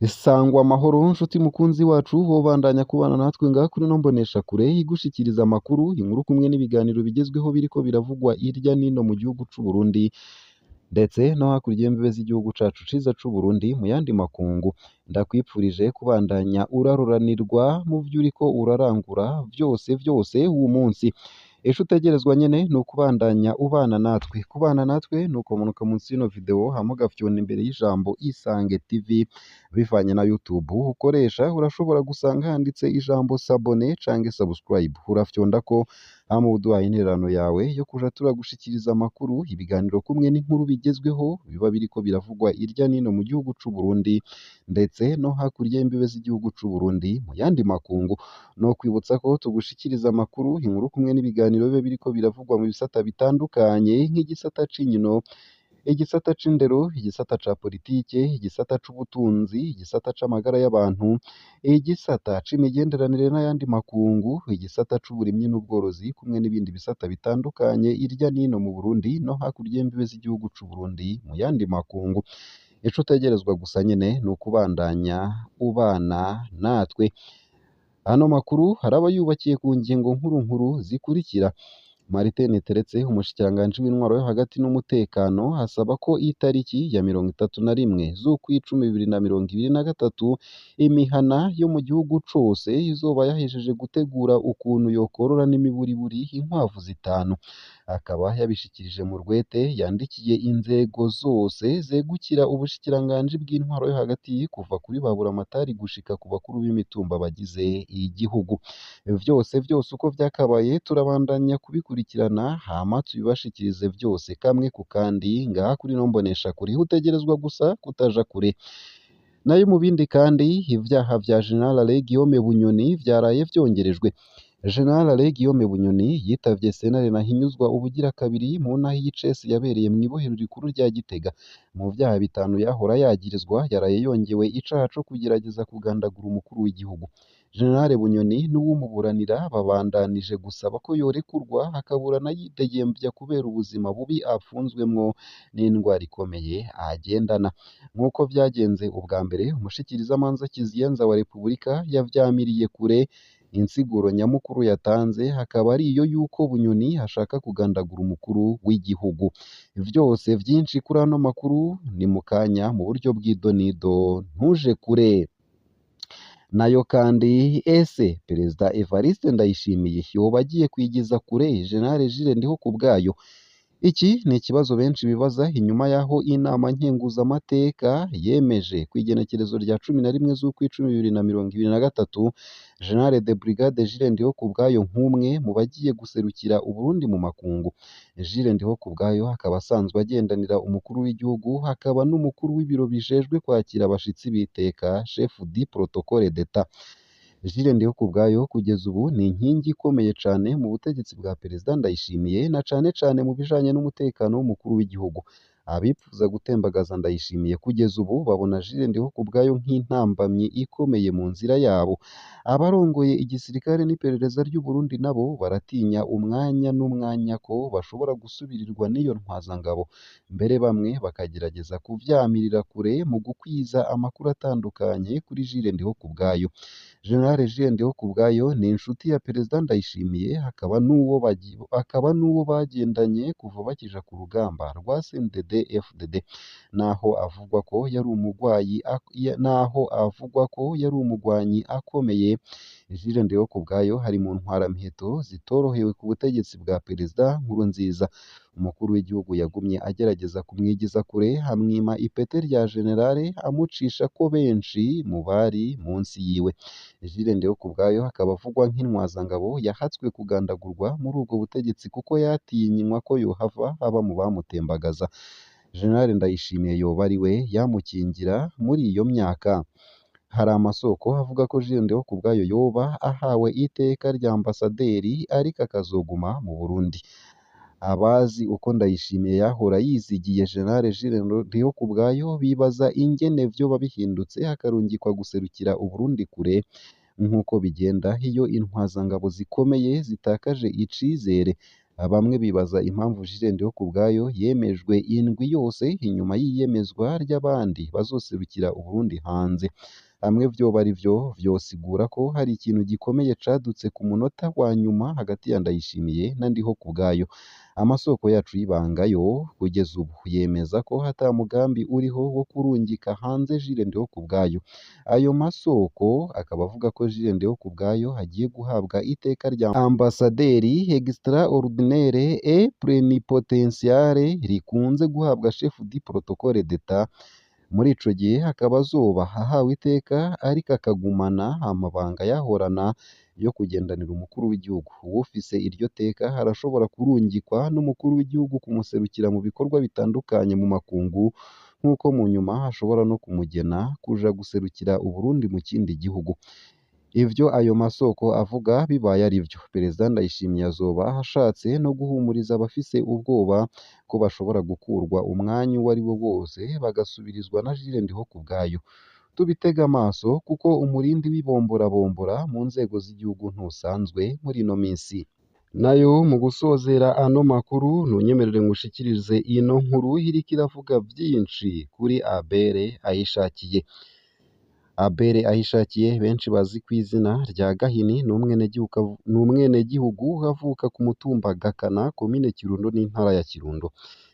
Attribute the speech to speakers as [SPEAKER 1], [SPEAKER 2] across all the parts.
[SPEAKER 1] Sangwa amahoro nshuti mukunzi wacu, wobandanya kubana natwe ngaha kuri ino mboneshakure igushikiriza amakuru, inkuru kumwe n'ibiganiro bigezweho biriko biravugwa hirya n'ino mu gihugu c'u Burundi ndetse no hakurya y'imbibe z'igihugu cacu ciza c'u Burundi mu yandi makungu. Ndakwipfurije kubandanya uraruranirwa mu vyo uriko urarangura vyose vyose uwu munsi. Ico utegerezwa nyene ni ukubandanya ubana natwe. Kubana natwe ni ukumanuka munsi y'ino video hama ugafyona imbere y'ijambo Isange TV. Bivanye na YouTube ukoresha, urashobora gusanga handitse ijambo s'abonner canke subscribe, urafyondako hama uduhaye intererano yawe yo kuja turagushikiriza amakuru, ibiganiro kumwe n'inkuru bigezweho biba biriko biravugwa irya nino mu gihugu c'u Burundi ndetse no hakurya y'imbibe z'igihugu c'u Burundi mu yandi makungu. No kwibutsa ko tugushikiriza amakuru, inkuru kumwe n'ibiganiro biba biriko biravugwa mu bisata bitandukanye nk'igisata c'inkino, igisata c'indero, igisata ca politike, igisata c'ubutunzi, igisata c'amagara y'abantu, igisata c'imigenderanire n'ayandi makungu, igisata c'uburimyi n'ubworozi kumwe n'ibindi bisata bitandukanye irya nino mu Burundi no hakurya y'imbibe z'igihugu c'u Burundi mu yandi makungu. Ico utegerezwa gusa nyene ni ukubandanya ubana natwe. Ano makuru haraba yubakiye ku ngingo nkuru nkuru zikurikira: Martin Teretse, umushikiranganji w'intwaro yo hagati n'umutekano, asaba ko itariki ya 31 z'ukwicumi 2023 imihana yo mu gihugu cose izoba yahejeje gutegura ukuntu yokorora n'imiburiburi inkwavu zitanu. Akaba yabishikirije mu rwete yandikiye inzego zose zegukira ubushikiranganji bw'intwaro yo hagati, kuva kuri ba buramatari gushika ku bakuru b'imitumba bagize igihugu. Vyose vyose uko vyakabaye turabandanya kubikurikirana hama tubibashikirize vyose kamwe ku kandi ngaha kuri ino mboneshakure. Utegerezwa gusa kutaja kure. Nayo mu bindi kandi, ivyaha vya General Alain Guillaume Bunyoni vyaraye vyongerejwe. General Alain Guillaume Bunyoni yitavye sentare ntahinyuzwa ubugira kabiri mu ntahe y'icese yabereye mw'ibohero rikuru rya Gitega. Mu vyaha bitanu yahora yagirizwa, yaraye yongewe icaha co kugerageza kugandagura umukuru w'igihugu. General Bunyoni n'uwumuburanira babandanije gusaba ko yorekurwa akaburana yidegembya kubera ubuzima bubi apfunzwemwo n'indwara ikomeye agendana. Nk'uko vyagenze ubwa mbere, umushikirizamanza Kizigenza wa Repubulika yavyamiriye kure. Insiguro nyamukuru yatanze hakaba ari iyo yuko Bunyoni ashaka kugandagura umukuru w'igihugu. Vyose vyinshi kuri ano makuru ni mu kanya mu buryo bw'idonido, ntuje kure. Nayo kandi, ese Perezida Evariste Ndayishimiye yoba agiye kwigiza kure General Jules Ndihokubwayo? Iki ni ikibazo benshi bibaza inyuma y'aho inama nkenguzamateka yemeje ku igenekerezo rya 11 z'ukwicumi 2023 General de Brigade Jules Ndihokubwayo nk'umwe mu bagiye guserukira Uburundi mu makungu. Jules Ndihokubwayo akaba asanzwe agendanira umukuru w'igihugu, akaba n'umukuru w'ibiro bijejwe kwakira abashitsi b'iteka, chef du protocole d'Etat. Jules Ndihokubwayo kugeza ubu ni inkingi ikomeye cane mu butegetsi bwa Perezida Ndayishimiye, na cane cane mu bijanye n'umutekano w'umukuru w'igihugu. Abipfuza gutembagaza Ndayishimiye kugeza ubu babona Jules Ndihokubwayo nk'intambamyi ikomeye mu nzira yabo. Abarongoye igisirikare n'iperereza ry'u Burundi nabo baratinya umwanya n'umwanya ko bashobora gusubirirwa n'iyo ntwazangabo, mbere bamwe bakagerageza kuvyamirira kure mu gukwiza amakuru atandukanye kuri Jules Ndihokubwayo. General Jules Ndihokubwayo ni inshuti ya Perezida Ndayishimiye, akaba n'uwo bagendanye kuva bakija ku rugamba rwa CNDD FDD, naho avugwa ko yari umugwayi naho avugwa ko yari umugwanyi akomeye. Jules Ndihokubwayo ari mu ntwaramiheto zitorohewe ku butegetsi bwa Perezida Nkurunziza. Umukuru w'igihugu yagumye agerageza kumwigiza kure, amwima ipete rya generale, amucisha ko benshi mu bari munsi yiwe. Jules Ndihokubwayo akaba avugwa nk'intwazangabo yahatswe kugandagurwa muri ubwo butegetsi kuko yatinywa ko yohava aba mu bamutembagaza. General Ndayishimiye yoba ari we yamukingira muri iyo myaka. Hari amasoko avuga ko Jules Ndihokubwayo yoba ahawe iteka rya ambasaderi ariko akazoguma mu Burundi. Abazi uko Ndayishimiye yahora yizigiye General Jules Ndihokubwayo bibaza ingene vyoba bihindutse akarungikwa guserukira Uburundi kure, nk'uko bigenda iyo intwazangabo zikomeye zitakaje icizere. Bamwe bibaza impamvu Jules Ndihokubwayo yemejwe indwi yose inyuma y'iyemezwa ry'abandi bazoserukira Uburundi hanze. Hamwe vyoba ari vyo, vyosigura ko hari ikintu gikomeye cadutse ku munota wa nyuma hagati ya Ndayishimiye na Ndihokubwayo. Amasoko yacu y'ibanga yo kugeza ubu yemeza ko ata mugambi uriho wo kurungika hanze Jules Ndihokubwayo. Ayo masoko akaba avuga ko Jules Ndihokubwayo agiye guhabwa iteka rya ambasaderi extraordinaire et plénipotentiaire rikunze guhabwa chef du protocole d'Etat. Muri ico gihe akaba azoba ahawe iteka ariko akagumana amabanga yahorana yo kugendanira umukuru w'igihugu. Uwufise iryo teka arashobora kurungikwa n'umukuru w'igihugu kumuserukira mu bikorwa bitandukanye mu makungu, nk'uko mu nyuma ashobora no kumugena kuja guserukira Uburundi mu kindi gihugu. Ivyo ayo masoko avuga bibaye ari vyo, Perezida Ndayishimiye azoba ashatse no guhumuriza abafise ubwoba ko bashobora gukurwa umwanya uwo ari wo wose bagasubirizwa na Jules Ndihokubwayo. Tubitege amaso kuko umurindi w'ibomborabombora mu nzego z'igihugu ntusanzwe muri ino minsi. Nayo mu gusozera ano makuru, ntunyemerere ngushikirize ino nkuru iriko iravuga vyinshi kuri Abere Ahishakiye. Abere Ahishakiye benshi bazi kw'izina rya Gahini ni umwenegihugu avuka ku mutumba Gakana, komine Kirundo n'intara ya Kirundo.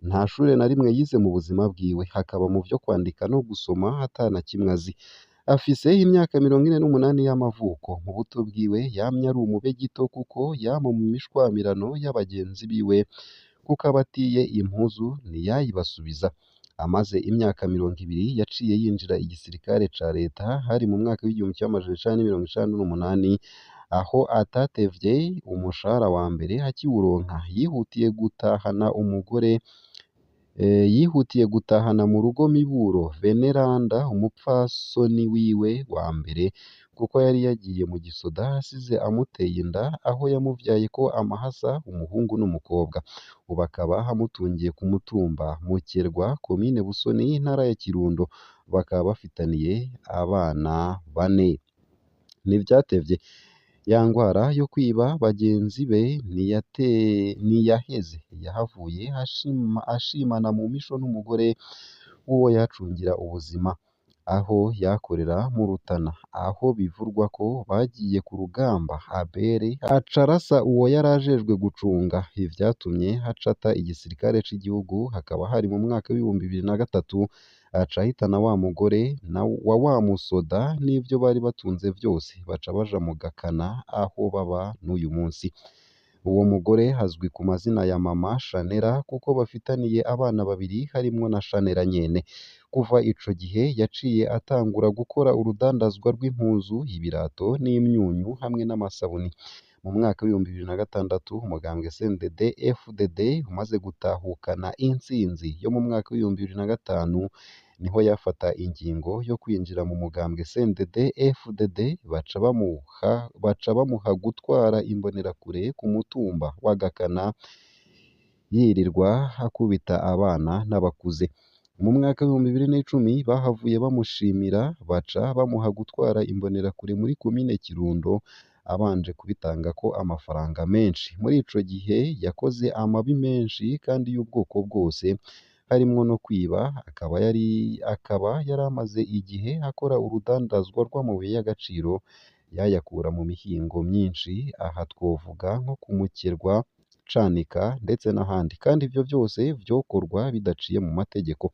[SPEAKER 1] Nta shure na rimwe yize mu buzima bwiwe, hakaba mu vyo kwandika no gusoma ata na kimwe azi. Afise imyaka 48 y'amavuko. Mu buto bwiwe yamye ari umube gito kuko yama mu mishwamirano y'abagenzi biwe, kuko abatiye impuzu ntiyayibasubiza. Amaze imyaka 20 yaciye yinjira igisirikare ca leta, hari mu mwaka w'1998, aho atatevye umushahara wa mbere akiwuronka. Yihutiye gutahana umugore yihutiye gutahana mu rugo Miburo Veneranda, umupfasoni wiwe wa mbere, kuko yari yagiye mu gisoda asize amuteye inda, aho yamuvyayeko amahasa, umuhungu n'umukobwa. Ubu akaba amutungiye ku mutumba Mukerwa, komine Busoni, intara ya Kirundo. Bakaba bafitaniye abana bane. Ntivyatevye ya ngwara yo kwiba bagenzi be ntiyaheze, yahavuye ashimana mu misho n'umugore w'uwo yacungira ubuzima, aho yakorera mu Rutana, aho bivurwa ko bagiye ku rugamba. Abere aca arasa uwo yari ajejwe gucunga, ivyatumye acata igisirikare c'igihugu. Hakaba hari mu mwaka w'2003, aca ahitana wa mugore wa wa musoda n'ivyo bari batunze vyose, baca baja mu Gakana aho baba n'uyu munsi. Uwo mugore azwi ku mazina ya Mama Shanera kuko bafitaniye abana babiri harimwo na Shanera nyene. Kuva ico gihe yaciye atangura gukora urudandazwa rw'impuzu, ibirato n'imyunyu hamwe n'amasabuni. Mu mwaka w'2006 umugambwe CNDD FDD umaze gutahukana intsinzi yo mu mwaka w'2005, niho yafata ingingo yo kwinjira mu mugambwe CNDD FDD, baca bamuha gutwara imbonerakure ku mutumba wa Gakana, yirirwa akubita abana n'abakuze. Mu mwaka w'2010 bahavuye bamushimira, baca bamuha gutwara imbonerakure muri komine Kirundo, abanje kubitangako amafaranga menshi. Muri ico gihe yakoze amabi menshi kandi y'ubwoko bwose, harimwo no kwiba, akaba yaramaze igihe akora urudandazwa rw'amabuye y'agaciro yayakura mu mihingo myinshi, aha twovuga nko ku Mukerwa, Canika ndetse n'ahandi, kandi ivyo vyose vyokorwa bidaciye mu mategeko.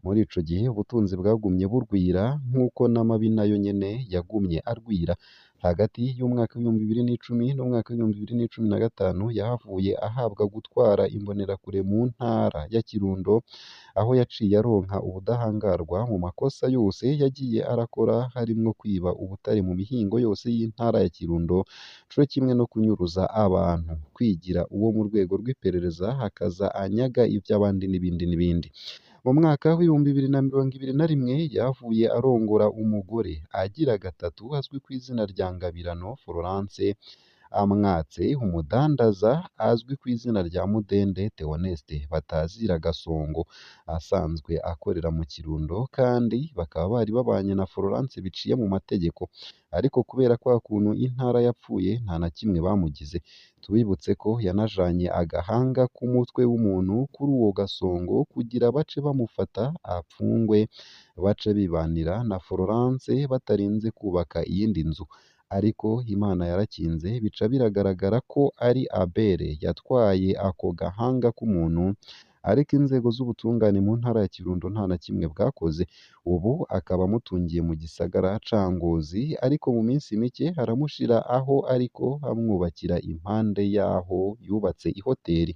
[SPEAKER 1] Muri ico gihe ubutunzi bwagumye burwira nk'uko n'amabi nayo nyene yagumye arwira. Hagati y'umwaka w'2010 n'umwaka w'2015 yahavuye ahabwa gutwara imbonerakure mu ntara ya Kirundo, aho yaciye aronka ubudahangarwa mu makosa yose yagiye arakora, harimwo kwiba ubutare mu mihingo yose y'intara ya Kirundo, co kimwe no kunyuruza abantu, kwigira uwo mu rwego rw'iperereza akaza anyaga ivy'abandi n'ibindi n'ibindi. Mu mwaka w'2021 yahavuye arongora umugore agira gatatu azwi kw'izina rya Ngabirano Florence. amwatse umudandaza azwi ku izina rya Mudende Theoneste batazira Gasongo, asanzwe akorera mu Kirundo, kandi bakaba bari babanye na Florence biciye mu mategeko, ariko kubera kwa kuntu intara yapfuye nta na kimwe bamugize. Tubibutse ko yanajanye agahanga k'umutwe w'umuntu kuri uwo Gasongo kugira bace bamufata apfungwe, bace bibanira na Florence batarinze kubaka iyindi nzu. Ariko Imana yarakinze bica biragaragara ko ari Abel yatwaye ako gahanga k'umuntu, ariko inzego z'ubutungane mu ntara ya Kirundo nta na kimwe bwakoze. Ubu akaba amutungiye mu gisagara ca Ngozi, ariko mu minsi mike aramushira aho ariko amwubakira impande y'aho yubatse ihoteri,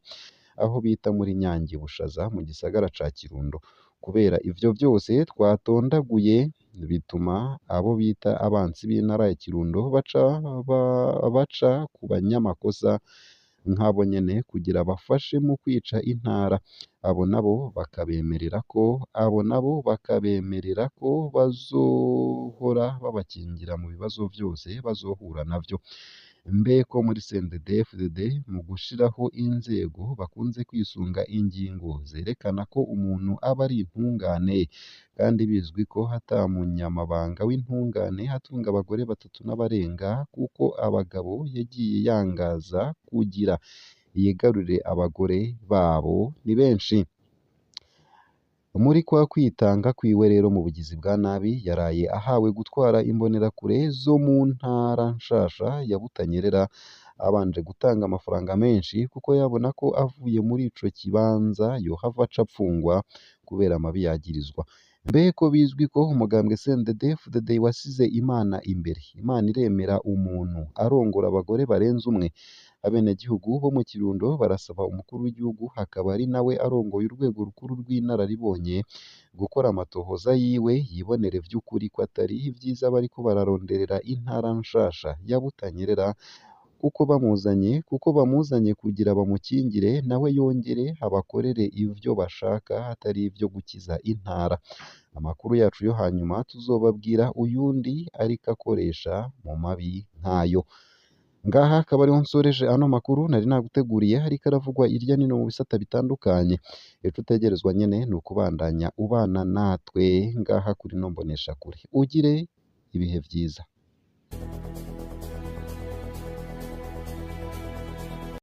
[SPEAKER 1] aho bita muri Nyange Bushaza mu gisagara ca Kirundo. Kubera ivyo vyose twatondaguye bituma abo bita abansi b'intara ya Kirundo baca ku banyamakosa nk'abo nyene kugira bafashe mu kwica intara, abo nabo bakabemerera ko bazohora babakingira mu bibazo vyose bazohura navyo. Mbe ko muri CNDD-FDD mu gushiraho inzego bakunze kwisunga ingingo zerekana ko umuntu aba ari intungane, kandi bizwi ko ata munyamabanga w'intungane atunga abagore batatu n'abarenga, kuko abagabo yagiye yangaza kugira yigarurire abagore babo ni benshi. Muri kwa kwitanga kwiwe rero mu bugizi bwa nabi, yaraye ahawe gutwara imbonerakure zo mu ntara nshasha ya Butanyerera, abanje gutanga amafaranga menshi kuko yabona ko avuye muri ico kibanza yohava aca apfungwa kubera amabi yagirizwa. Mbe ko bizwi ko umugambwe CNDD-FDD wasize Imana imbere, Imana iremera umuntu arongora abagore barenze umwe. Abenegihugu bo mu Kirundo barasaba umukuru w'igihugu akaba ari nawe arongoye urwego rukuru rw'inararibonye gukora amatohoza yiwe yibonere vy'ukuri ko atari ivyiza bariko bararonderera intara nshasha ya Butanyerera, kuko bamuzanye kugira bamukingire nawe yongere abakorere ivyo bashaka atari ivyo gukiza intara. Amakuru yacu yo hanyuma tuzobabwira uyundi ariko akoresha mu mabi nkayo. Ngaha akaba ariho nsoreje ano makuru nari naguteguriye, ariko aravugwa irya nino mu bisata bitandukanye. Ico utegerezwa nyene ni ukubandanya ubana natwe ngaha kuri ino mboneshakure. Ugire ibihe vyiza.